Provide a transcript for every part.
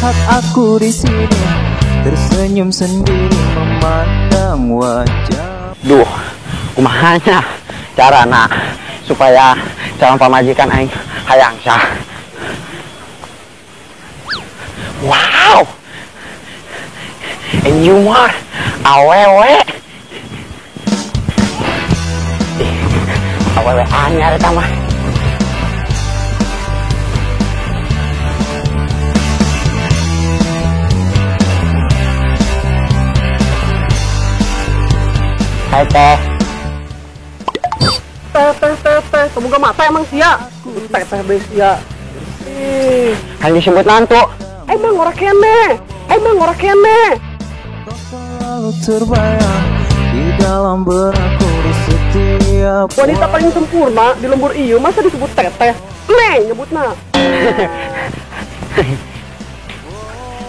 Lihat aku di sini tersenyum sendiri memandang wajah. Duh, kumaha nya carana supaya calon pamajikan aing hayang sah. Wow. And you more awewe. Awewe anyar eta mah. Hai teh. Teh teh teh teh, semoga mata emang sia. Teh teh be sia. Ih, kan disebut nantu. Emang ora kene. Emang ora kene. Selalu terbayang di dalam benakku di setiap wanita paling sempurna di lembur ieu masa disebut teteh. Neng nyebutna.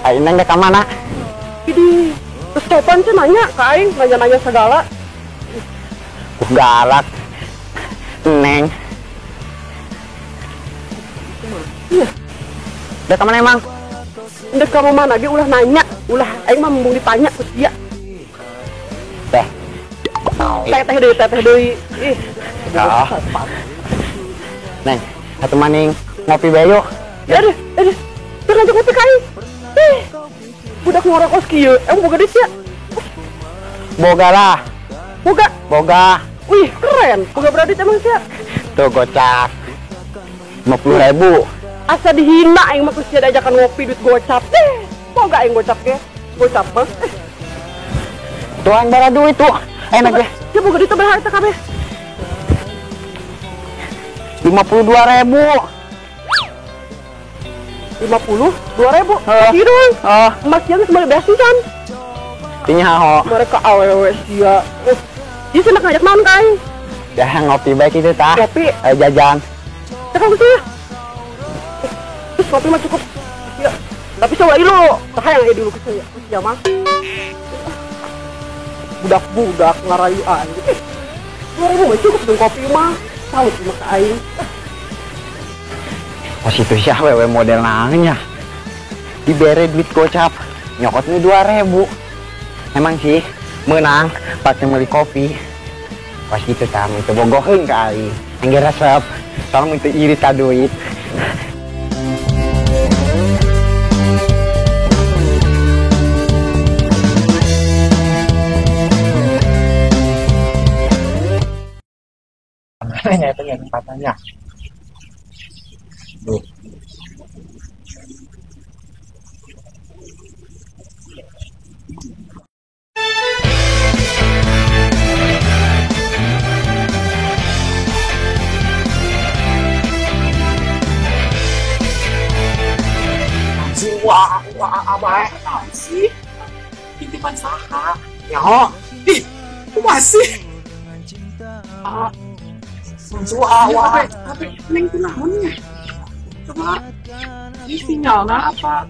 Aing neng ka mana? Idi, terus kapan sih nanya ke aing, nanya-nanya segala. Galak. Neng. Iya. Udah ka mana emang? Udah ka mana ge ulah nanya, ulah aing mah embung ditanya ku sia. Teh. Teteh deui, teteh deui. Ih. Oh. Neng, atuh maning ngopi bae yuk. Ya deh, ya deh. Teu ngajak ngopi ka aing. Ih. Budak ngorok kos kieu, emang boga duit sia? Boga lah. Boga? Boga. Wih, keren. Boga berapa duit emang sia? Tuh gocap. 50.000. Asa dihina aing mah ku sia diajakan ngopi duit gocap. Eh, boga aing gocap ge. Gocap mah. Tuh aing bara duit tuh. Enak ge. Ya boga duit berapa eta kabeh? 52.000. 52.000. Kieu. Oh, emas sia geus meuli beas pisan. Nya ho. Mereka awewe sia. Ieu cenah ngajak naon ka aing? Dah ngopi bae kitu tah. Ngopi. Ayo jajan. Teh kamu sih. Terus ngopi mah cukup. Ya. Tapi coba ilu. Tah hayang aya dulu ku sia. Ku sia mah. Budak-budak ngarayu aing. 2.000 mah cukup dong kopi mah. Salut mah ka aing. Pas itu sih awewe model nanya. Dibere duit gocap, nyokotnya 2.000. Emang sih menang pakai beli kopi. Pas gitu tah itu bogoheun ka aing. Angger resep, soalnya itu irit ka duit. Mana itu yang katanya? Duh. Wah, wah, apa sih? Titipan saha? Ya ho. Ih, masih. Ah. Wah, wah. Tapi neng kunaonnya? Coba ini sinyalnya apa?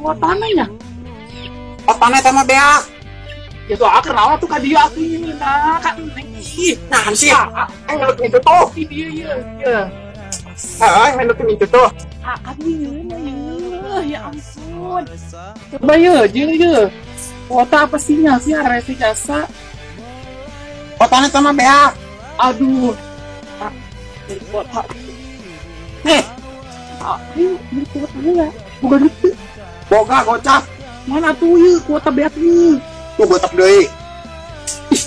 Kuotananya? Kuotana eta mah beak. Ya tuh aku kenal tuh ka dia atuh ieu nah ka neng. Ih, nah sih. Aing ngelutin itu tuh. Ih, dia ieu, ieu. Heeh, ngelutin itu tuh. Ah, kan ieu ya ampun. Coba ye, jeung ye. Kuota apa sinyal sih resi jasa? Kuotana eta mah beak. Aduh. Ah, dari kuota. Nih. Ah, ayo beli kuotanya lah. Boga duit. Boga gocap. Mana tuh ye kuota beak ye? Tuh gocap deui. Ih,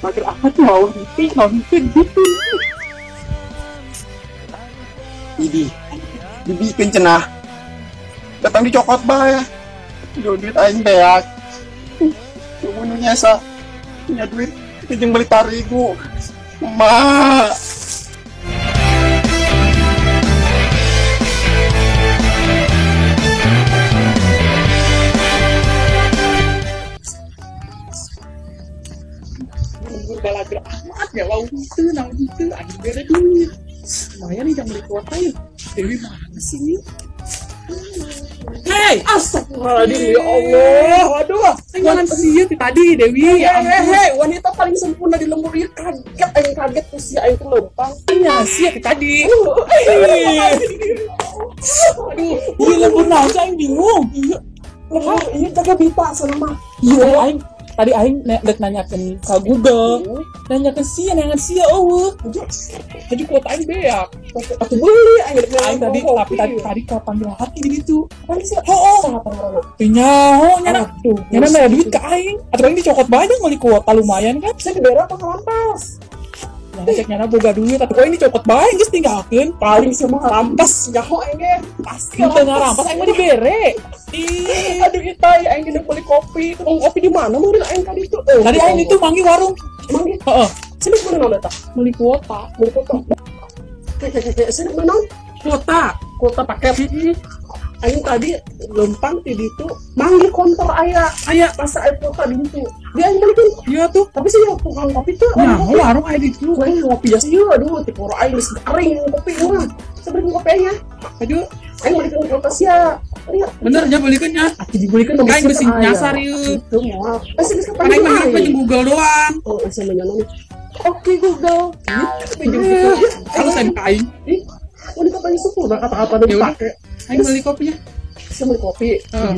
mager apa tuh mau henti gitu. Idi. Dibikin cenah. Datang dicokot bae. Duh, duit aing beak. Bunuhnya sa. Punya duit jeung beli tarigu. Ma. Balager amat ya lau itu naon itu aing bere duit. Lumayan nih jam beli kuota ya. Dewi mana sih ini? Hei, astagfirullahaladzim ya Allah. Waduh, jangan sih tadi Dewi. Ya ampun. Hei, wanita paling sempurna di lembur ieu kaget aing kaget usia aing teh lempang. Nya sia tadi. Aduh, iya lembur naon sih aing bingung. Iya. Lembur ieu jaga bita sana mah. Iya aing tadi aing dek nanyakeun ka Google. Nanyakeun sia, nanyakeun sia eueuh. Jadi kuota aing beak. Atuh beuli aing dek aing tadi tapi tadi ka panggil hati di ditu. Panggil sia. Heuh. Saha pangaranna? Teu nyaho nyana. Nyana mere duit ka aing. Atuh aing dicokot banyak meuli kuota lumayan kan. Saya dibere apa ngarampas? Nyana cek nyana boga duit atuh aing dicokot bae geus tinggalkeun. Paling sia mah ngarampas nyaho aing ge. Pasti teu ngarampas aing mah dibere. Ih, aduh kita ya aing dek beli kopi. Tukang kopi di mana meureun aing tadi itu? Tadi aing itu manggil warung. Manggil? Heeh. Sini meuli naon eta? Beli kuota. Beli kuota. Kayak sini meuli naon? Kuota. Kuota paket. Aing tadi lempang di ditu manggil konter aya. Aya masa aya kuota di ditu. Dia aing belikeun. Iya tuh. Tapi sih tukang kopi tuh. Nah, warung aya di ditu. Aing ngopi ya sih. Aduh, tiporo aing geus garing kopi mah. Sebelum kopi nya. Aduh, aing belikeun kuota sia. Bener nya belikeun nya. Atuh dibelikeun aing geus nyasar ieu. Itu moal. Pasti geus kapan. Aing mah hirup jeung Google doang. Oh, asa nanya. Oke Google. Gitu pinjem gitu. Kalau saya ka aing. Ih, wanita paling sempurna kata-kata udah dipakai. Aing beli kopinya. Saya beli kopi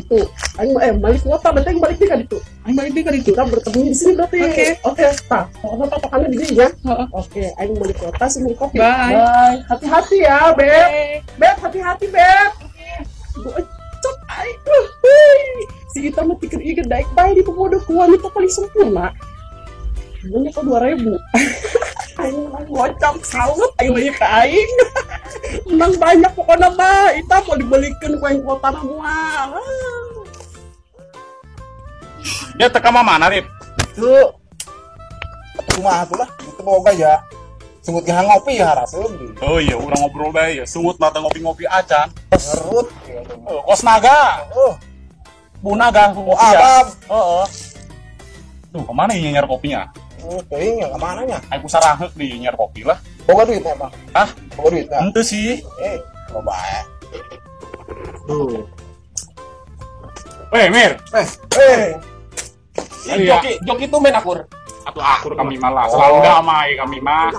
gitu. Aing balik kuota berarti aing balik deui ka ditu. Aing balik deui ka ditu. Kita bertemu di sini berarti. Oke. Oke, tah. Pokoknya patokannya di sini ya. Oke, aing beli kuota, saya beli kopi. Bye. Bye. Hati-hati ya, Beb. Beb, hati-hati, Beb. Gocok aing. Si kita mah tikeur ieu daek bae di pemuda ku wanita paling sempurna. Harganya kok 2.000. Aing menang gocap salut aing beli ka aing. Menang banyak pokoknya mah. Ita mau dibelikan ku aing kuota na moal. Ya teka mah mana, Rip? Itu kumaha tuh lah, itu boga ya. Sungut ge ngopi ya haraseun. Oh iya, urang ngobrol bae ya. Sungut mah ngopi-ngopi acan. Serut. Kos naga. Bu naga, oh, abab. Heeh. Duh, kemana ini nyar kopinya? Teuing ya kemana nya? Aing kusaraheuk di nyar kopi lah. Boga duit emang. Hah? Boga duit nah. Henteu sih. Loba bae. Tuh. Weh, Mir. Joki itu main akur. Atau akur kami malah. Selalu damai kami mah.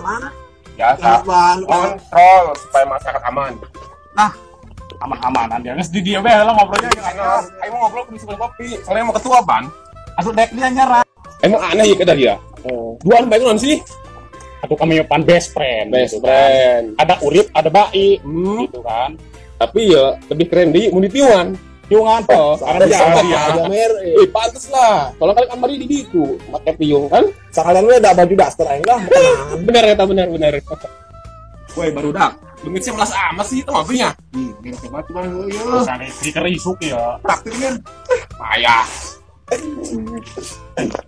Biasa. Kontrol supaya masyarakat aman. Nah, aman-amanan dia. Geus di dieu bae lah ngobrolnya. Aing mau ngobrol ke kopi. Soalnya mau ketua ban. Atuh dek dia nyerah. Emang aneh ya kada dia. Dua baik non sih. Atau kami pan best friend. Best gitu friend. Kan. Ada Urip, ada Bai, gitu kan. Tapi ya lebih keren di mun ditiungan. Tiungan oh, karena dia ada mer. Pantes lah. Kalau kalian kamari di ditu pakai tiung kan. Sekalian we da baju daster aing lah. Bener ya, bener bener. Woi, barudak. Leungit sih melas amat sih itu maksudnya. Ih, hebat cuma heueuh. Sare dikerisuk ya. Traktirnya. Payah.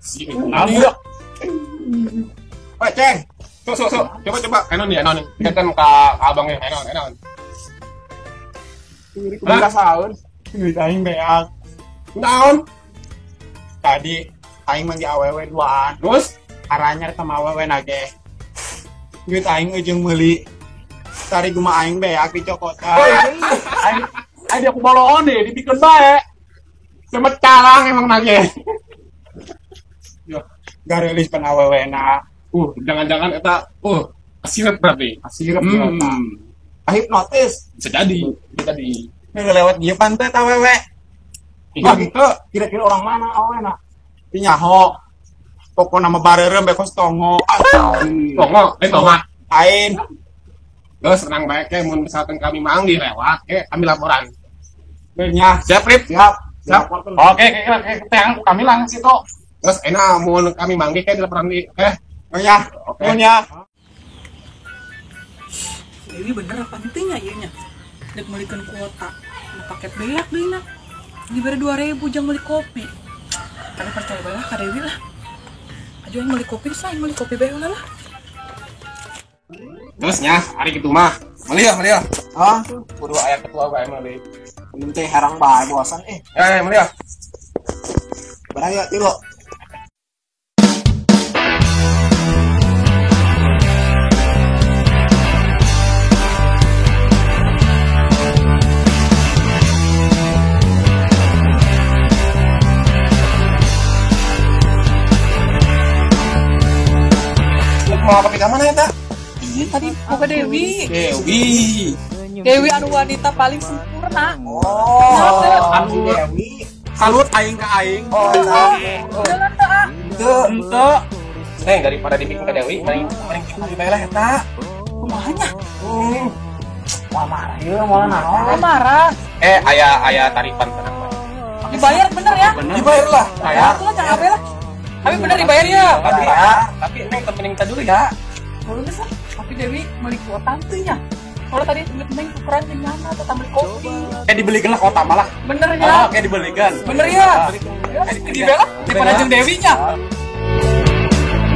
Si kenal ya. Woi, Ceng. So. Coba enon ya, enon. Kita kan ke abangnya, enon. Ini kebiasaan. Duit aing beak. Naon? Tadi aing manggil awewe duaan. Terus arahnya sama awewe nage. Duit aing ujung meuli. Tari guma aing beak dicokotan. Aing aing aku baloon deh dibikeun bae. Semet calang emang nage. Yo, garelis pan awewe na. Jangan-jangan eta asirep berarti. Asirep eta. Hipnotis. Bisa jadi. Bisa jadi. Ini lewat dia pantai awewe. Iya gitu. Kira-kira orang mana awewe na? Nyaho. Pokokna mah bareureum be kos tongo. Tongo, lain tonga. Lain. Geus tenang bae ke mun misalkan kami manggil lewat ke kami laporan. Nya, siap Rip? Siap. Siap. Oke, teang kami lang situ. Terus enak mun kami manggil ke laporan di oke. Nya. Oke. Nya. Dewi bener apa henteu nya ieu nya? Dek meulikeun kuota. Nah, paket beak deui na. Dibere 2.000 jang meuli kopi. Tapi percaya bae lah ka Dewi lah. Ajo aing meuli kopi geus aing meuli kopi bae lah. Terus nya, hari kitu mah. Meuli ya, meuli ya. Hah? Kudu aya ketua bae mah deui. Minum teh herang bae bosan eh. Meuli ya. Baraya tilu. Mau kopi ka mana eta? Iya tadi boga Dewi. Dewi. Dewi anu wanita paling sempurna. Oh, anu Dewi. Salut aing ka aing. Oh, jalan teu ah. Teu, henteu. Neng daripada dibikin ke Dewi, mending mending bae lah eta. Kumaha nya? Wah marah ieu moal naon. Marah. Aya aya taripan tenang bae. Dibayar bener ya? Dibayar lah. Bayar. Atuh lah jangan abe lah. Tapi bener dibayar ya. Tapi neng temenin kita dulu ya. Boleh sah. Tapi Dewi beli kuota teu nya. Kalau tadi neng ukuran yang mana atau beli kopi. Dibelikan lah kota malah. Bener ya? Oke, dibelikan. Bener ya? Dibela daripada jeung Dewinya.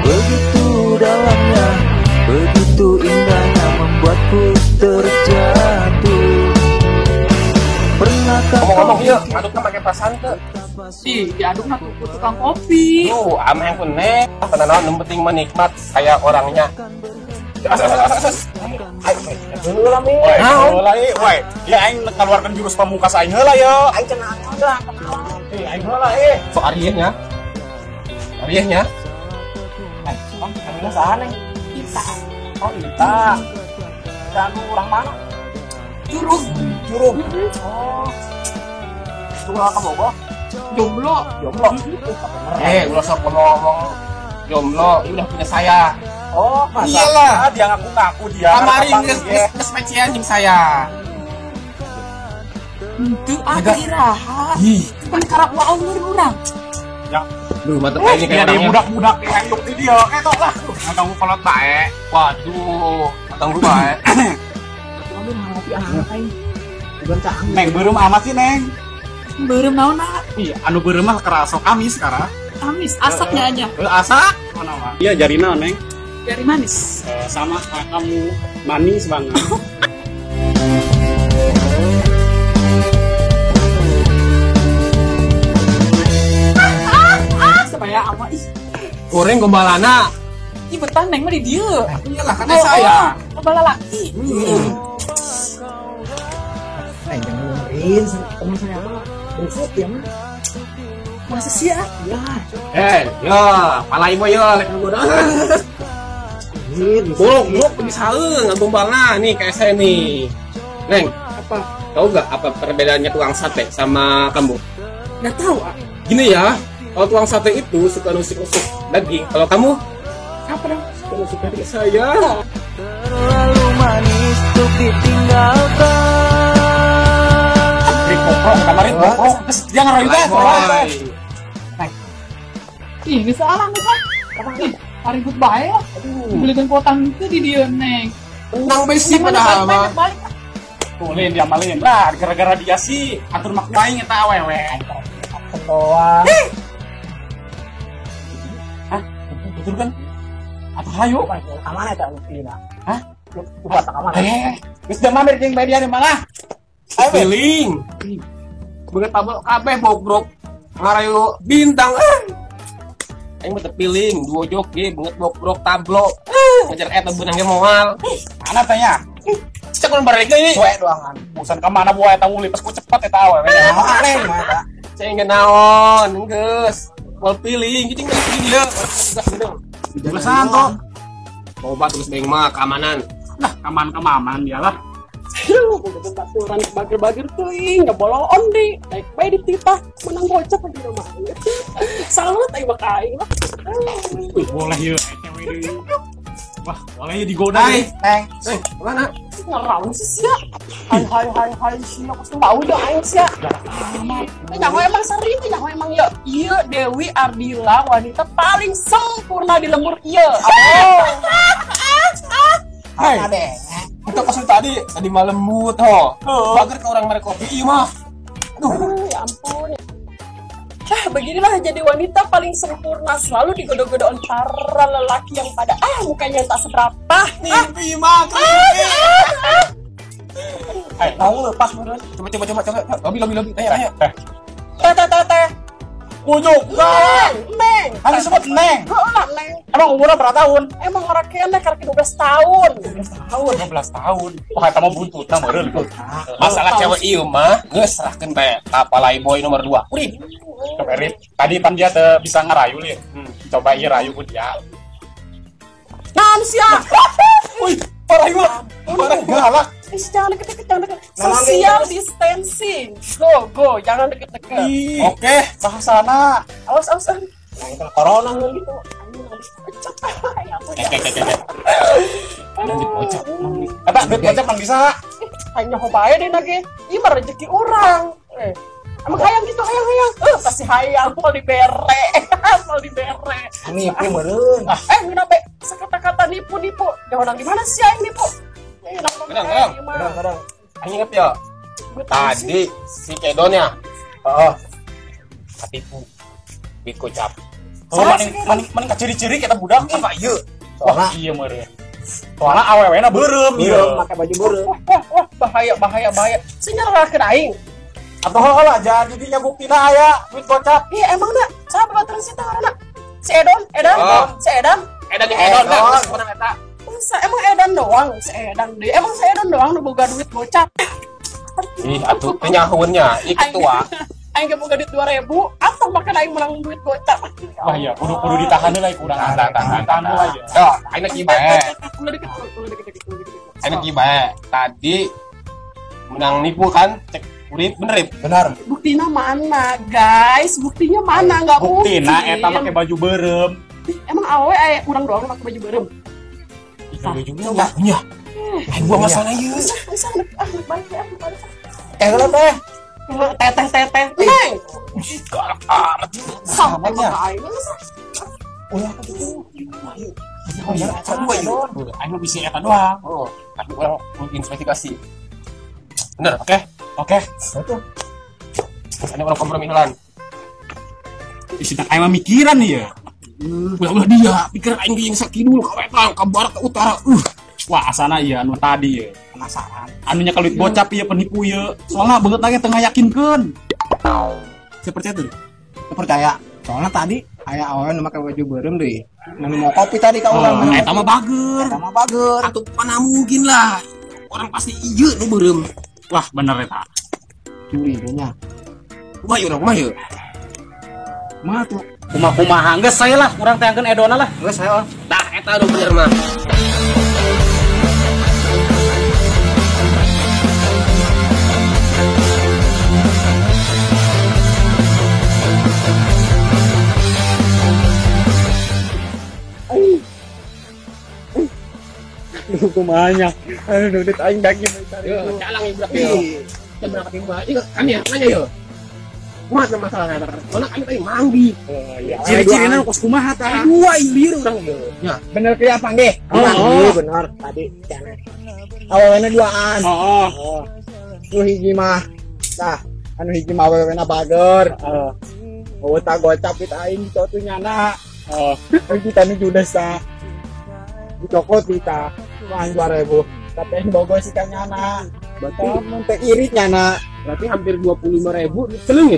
Begitu dalamnya, begitu indahnya membuatku terjatuh. Pernahkah ngomong-ngomong yuk, aduknya pakai perasaan tuh. Ih, diadukna tuh tukang kopi. Tuh, ameh pun neng. Tenang, yang penting menikmat kayak orangnya. Heula mi. Heula woi. Ya aing keluarkan jurus pamungkas aing heula yo. Aing cenah heula. Aing heula eh. So ariehnya. Ariehnya. Bang, kami saha neng? Ita. Oh, Ita. Anu urang mana? Curug. Curug. Oh. Curug ka Bogor? Jomblo. Jomblo. Ulah sok ngomong jomblo, ini udah punya saya. Oh, masa? Iyalah, dia ngaku-ngaku dia. Kamari geus pecian jeung saya. Henteu ah iraha. Ih, pan karap wae urang. Ya. Duh, mantep ini kayak dia budak-budak hayuk di dia. Ketok lah. Ngaganggu kolot bae. Waduh, ngaganggu bae. Neng beureum amat sih, Neng. Beureum naon, ah? Iya, anu beureum mah kerasok amis sekarang. Amis, asaknya aja. Asak mana mah. Iya, jari naon, Neng? Jari manis. Sama kayak kamu, manis banget. Supaya ama ih. Goreng gombalana. Ih betah Neng mah di dieu. Iyalah kan saya. Gombal lalaki. Neng jangan dengerin teman saya mah. Busuk ya mah. Masa sih ya? Ya. Ya, palai mah ya lek goda. Bolok-bolok bisa ngagombalna nih kayak saya nih. Neng, apa? Tahu gak apa perbedaannya tukang sate sama kamu? Nggak tahu, ah. Gini ya, kalau tukang sate itu suka nusuk-nusuk daging. Kalau kamu apa dong? Suka nusuk daging saya. Terlalu manis untuk ditinggalkan. Koprok, kemarin koprok. Terus dia ngerayu teh. Ih, ini salah nih, Pak. Ih, ribut bae lah. Dibelikan kuota itu di dia, Neng. Tenang besi padahal mah. Tulin dia malin lah, gara-gara dia sih atur mak aing eta awewe. Doang. Hah? Betul kan? Atuh hayu. Kamana eta ulina? Hah? Lupa tak kamana. Geus jam mamer jeung bae dia malah. Feeling. Beungeut tabel kabeh bobrok. Ngarayu bintang. Aing mah teu feeling, dua joki beungeut bobrok tablo. Ngejar eta beunang ge moal. Mana tanya? Cek mun barek deui. Suwe doangan. Busan ka mana buah eta uli pas ku cepet eta awewe. Naon mah eta. Ceng ge naon, geus. Moal feeling gitu geus di dieu. Jelasan toh. Loba terus beng mah keamanan. Nah, aman-kemaman dia lah. Baturan bagir-bagir teuing ngeboloon deh. Naik bae dititah menang gocap di rumah. Salut aing mah ka aing lah. Wih, boleh yeuh cewek deui. Wah, boleh ya digoda. Hai, Neng. Neng, kemana? Ngeraun sih sia. Hai hai hai hai sia, kos tahu dah aing sia. Nyaho emang sering, nyaho emang ieu. Ieu Dewi Ardila wanita paling sempurna di lembur ieu. Oh. Hai. Kita pas tadi malam lembut ho. Bager ke orang merek kopi ieu mah. Aduh, ya ampun. Ah, beginilah jadi wanita paling sempurna, selalu digoda-goda oleh para lelaki yang pada mukanya tak seberapa. Mimpi mah. Mau lepas beneran. Coba coba. Lobi. Tanya. Teh teh. Kunyuk. Neng, neng. Hanya sebut neng. Heeh lah, neng. Emang umurnya berapa tahun? Emang orang kene karek 12 tahun. 12 tahun. 12 tahun. Wah, eta mah buntutna meureun. Masalah cewek ieu mah geus serahkeun bae ka playboy nomor 2. Urip. Coba Rip, tadi pan dia teu bisa ngerayu li. Coba ieu rayu ku dia. Naon sia? Wih, parah ieu. Parah galak. Ih, jangan deket-deket, jangan deket. Social distancing. Go, go, jangan deket-deket. Oke, bahasana. Awas, awas. Yang corona gitu. Duit gocap. Eta duit gocap mang bisa. Aing nyaho bae deh nage. Ieu mah rezeki urang. Emang hayang gitu, hayang-hayang. Pasti hayang mau dibere. Mau dibere. Nipu meureun. Ngeuna be sakata-kata nipu-nipu. Jangan di mana sih aing nipu? Kadang. Aing inget ya. Tadi si Kedon ya. Heeh. Katipu. Duit gocap. Oh, maning kaciri-ciri kita budak apa ieu? Soalna ieu meureun. Soalna awewena beureum ieu, make baju beureum. Wah, bahaya. Sing nyerahkeun aing. Atuh heula jadi dinya buktina aya duit gocap. Iya, emang na saha babaturan si ngaranna? Si Edon, Edan, si Edan. Edan jeung Edon lah, urang eta. Masa emang Edan doang, si Edan deui. Emang si Edan doang nu boga duit gocap. Ih, atuh teh nyahoeun nya, ieu ketua. Aing ge boga duit 2000, atau makan aing menang duit gocap. Wah iya, kudu ditahan heula kurang. Tahan heula ya. Yo, aing kieu bae. Ulah deket, ulah deket. Aing kieu bae. Tadi menang nipu kan, cek urip bener ya? Benar. Buktina mana, guys? Buktinya mana? Enggak mungkin. Buktina eta make baju beureum. Emang awewe aya urang doang make baju beureum. Coba. Nya. Aing gua masalah ieu. Bisa, balik ya, balik. Heula teh. Teteh. Neng. Galak amat. Sama aing. Ulah ka kitu. Ayo, dua ieu. Aing mah bisi eta doang. Oh, tapi urang investigasi. Bener, oke? Oke. Betul. Ada orang kompromi helan. Isi tak aing mah mikiran ieu. Ulah dia, pikir aing ge yang sakidul ka wetan, ka barat ka utara. Wah, asana ieu anu tadi ieu. Penasaran. Anu nya kaluit gocap ieu penipu ieu. Soalna beungeut lagi teu ngayakinkeun. Saya percaya tuh. Saya percaya. Soalnya tadi aya awewe nu make baju beureum deui. Nu mau kopi tadi ka urang. Eta mah bager. Eta mah bager. Atuh mana mungkin lah. Orang pasti ieu nu beureum. Wah, bener eta. Curi nya. Kumaha ieu urang kumaha ieu? Kumaha tuh? Kumaha geus saya lah, urang teangkeun edona lah. Geus saya lah. Tah eta nu bener mah. Aduh, kumanya. Aduh, duit aing daging cari. Yo, calang ieu budak ieu. Kita berangkat ieu. Ieu kami ya, nanya yo. Kumaha masalahna eta? Soalna kami tadi manggi. Oh iya. Ciri-cirina kos kumaha tah? Dua ilir urang ieu. Ya, bener kieu apa nggih? Oh, bener tadi cenah. Awewena duaan. Heeh. Nu hiji mah tah, anu hiji mah awewena bager. Heeh. Oh, tak gocap it aing dicokot nyana. Heeh. Kita nu judes tah. Dicokot kita. Aing 2000. Tapi aing bogo sih ka nyana. Berarti mun teh irit nyana. Berarti hampir 25.000 celengit.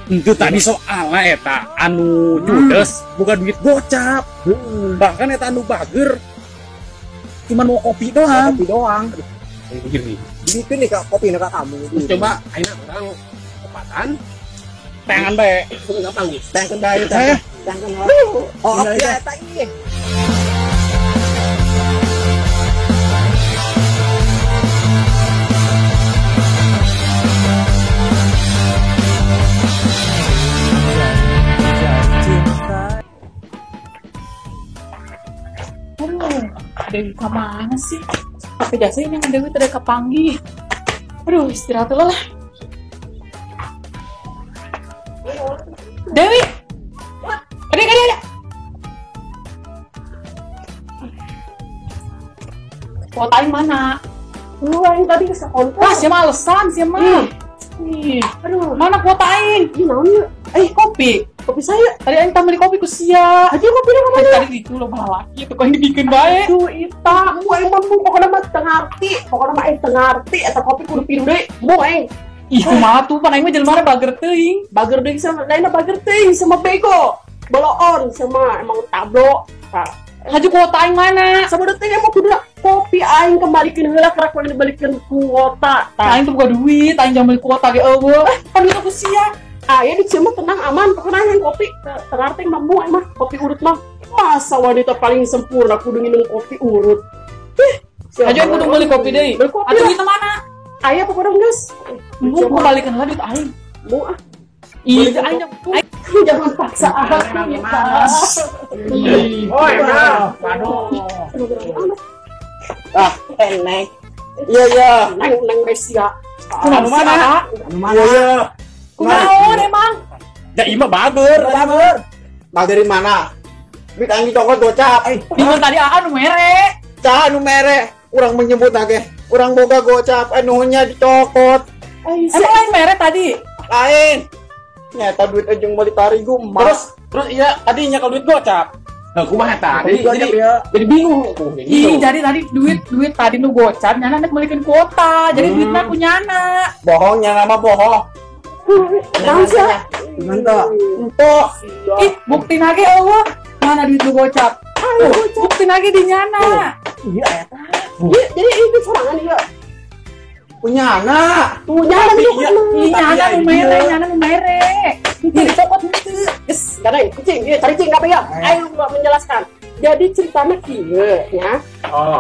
Itu tadi soalnya eta anu judes bukan duit gocap. Bahkan eta anu bager cuman mau kopi doang. Kopi doang. Gini. Bikin nih kak kopi nih kak kamu. Terus coba ayeuna urang opatan tangan bae. Enggak panggil. Tangan bae teh. Tangan. Oh, oke eta ieu. Dewi kemana sih? Pakai jasa ini yang Dewi tidak kepanggil. Aduh, istirahat dulu lah. Dewi, ada. Kuota aing mana? Lu aing tadi ke sekolah. Wah, siapa alasan siapa? Ih, aduh, mana kuota aing? Ih, naon ieu? Kopi. Kopi saya. Tadi aing beli kopi ku sia. Aja kopi dah kemana? Tadi itu lo laki itu kau yang dibikin bae. Aduh, ita, mu aing mah pokoknya mah teu ngarti. Pokoknya mah aing teu ngarti eta kopi kudu pilu deui. Mu aing. Ih, kumaha tuh pan aing mah jelema bager teuing. Bager deui sama lainna bager teuing sama bego. Boloon sama emang tablo. Tah. Haju kuota aing mana? Sama deui emang kudu kopi aing kembalikeun heula kerak kudu dibalikeun kuota. Tah. Aing tuh buka duit, aing jangan beli kuota ge eueuh. Pan duit aku sia. Aya di cieu mah tenang aman, pokoknya yang kopi tengarting mah mu mah kopi urut mah. Masa wanita paling sempurna kudu minum kopi urut. Aja kudu meuli kopi deui. Atuh duitna mana? Aya pokokna geus. Mau balikeun lah duit aing. Mau ah. Ih, aing jangan paksa aku. Oh, emang. Waduh. Ah, eneng. Iya, iya. Neng Mesia. Kunaon mana? Iya, iya. Kunaon emang? Ya ima bager, bager. Bager di mana? Duit aing dicokot gocap. Bingung tadi aa nu mere. Cah nu mere, urang menyebut ge. Urang boga gocap, nuhunnya dicokot. Emang lain mere tadi? Lain. Nyata duit jeung meuli tarigu emas. Terus iya tadi nya kalau duit gocap. Nah, kumaha tadi? Jadi bingung. Ih, jadi tadi duit tadi nu gocap nyana nek meulikeun kuota. Jadi duitna ku nyana. Bohong nyana mah bohong. Naon sia? Mantap. Entok. Ih, buktina ge eueuh. Mana duit nu gocap? Buktina ge di nyana. Iya eta. Iya, jadi itu sorangan ieu. Punya anak. Punya anak. Ih, nyana nu mere, nyana nu mere. Jadi cokot henteu. Geus, gadai, kucing, ieu cari cing kabeh ya. Aing mau menjelaskan. Jadi ceritana kieu nya.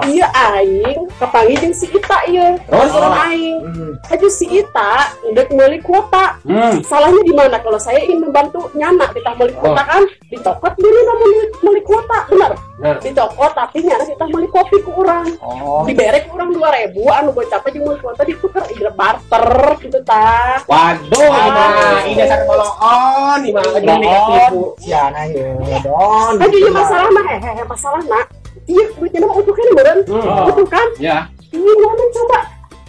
Ieu aing kapanggih jeung si Ita ieu. Terus aing. Aja si Ita ndek meuli kuota. Salahnya di mana kalau saya ingin membantu nyana kita meuli kuota kan dicokot dulu namun meuli kuota, benar? Dicokot tapi nyana kita meuli kopi ku urang. Dibere ku urang 2000 anu gocap jeung meuli kuota ditukar ieu barter gitu tah. Waduh, mah ini dasar bolongan, ini mah ditipu. Siana ieu, don. Aduh, ieu masalah mah hehehe masalah nak. Iya, duitnya mah utuh kan meureun. Utuh kan? Ya. Iya, nyana coba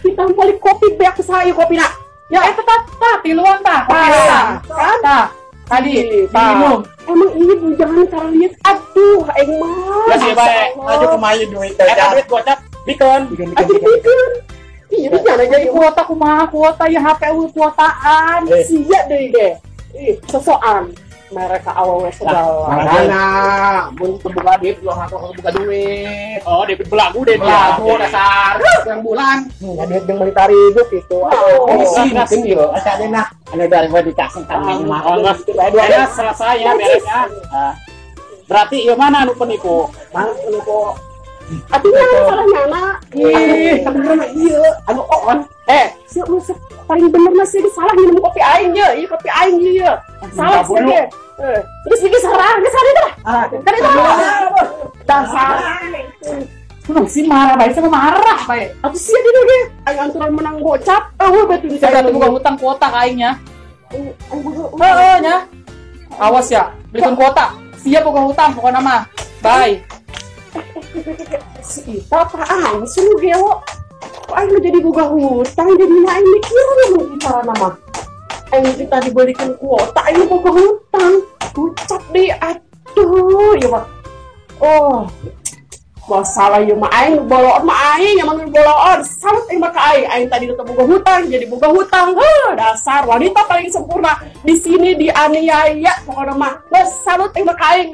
kita beli kopi beak usaha ieu kopi nak. Ya eta tah tiluan tah. Kan? Tah. Tadi minum. Emang ini jangan cara lihat. Aduh, aing mah. Ya sih bae, aju kumaha duit teh. Eta duit gocap bikeun. Aduh bikeun. Iya, nyana jadi kuota kumaha kuota ya HP eueuh kuotaan. Sia deui ge. Ih, sosokan. Mereka awewe segala. Makana mun teu boga duit ulah ngaku boga duit. Oh, duit belagu deh dia. Belagu dasar yang bulan. Ya duit jeung meuli tarigu kitu. Oh, sih ieu asa nah. Anu dari gua dikasih tangan mah. Oh, geus beres selesai ya beresnya. Berarti ieu mana anu penipu? Mana penipu? Atuh salah nyana. Ih, bener ieu anu on. Sia musuk paling bener mah sia salah minum kopi aing ye, ieu kopi aing ieu. Salah sia ge. Terus iki salah, geus hari tah. Kan itu. Dasar. Kunaon sih marah bae sama marah bae. Atuh sia di ge aing anturan menang gocap, eueuh batu di saya boga hutang kuota ka aing nya. Heeh nya. Awas ya, belikan kuota. Sia boga hutang pokona mah. Bye. Si Ita apaan sih lu gelo? Kok aing lu jadi boga hutang jadi aing mikir lu cara nama. Aing kita dibelikan kuota, aing boga hutang. Gocap deh, aduh, ya mah. Oh, masalah ya mah aing boloon mah aing, emang boloon. Salut aing mah ka aing, aing tadi tetep boga hutang, jadi boga hutang. Heuh, dasar wanita paling sempurna di sini dianiaya pokoknya mah. Geus salut aing mah ka aing.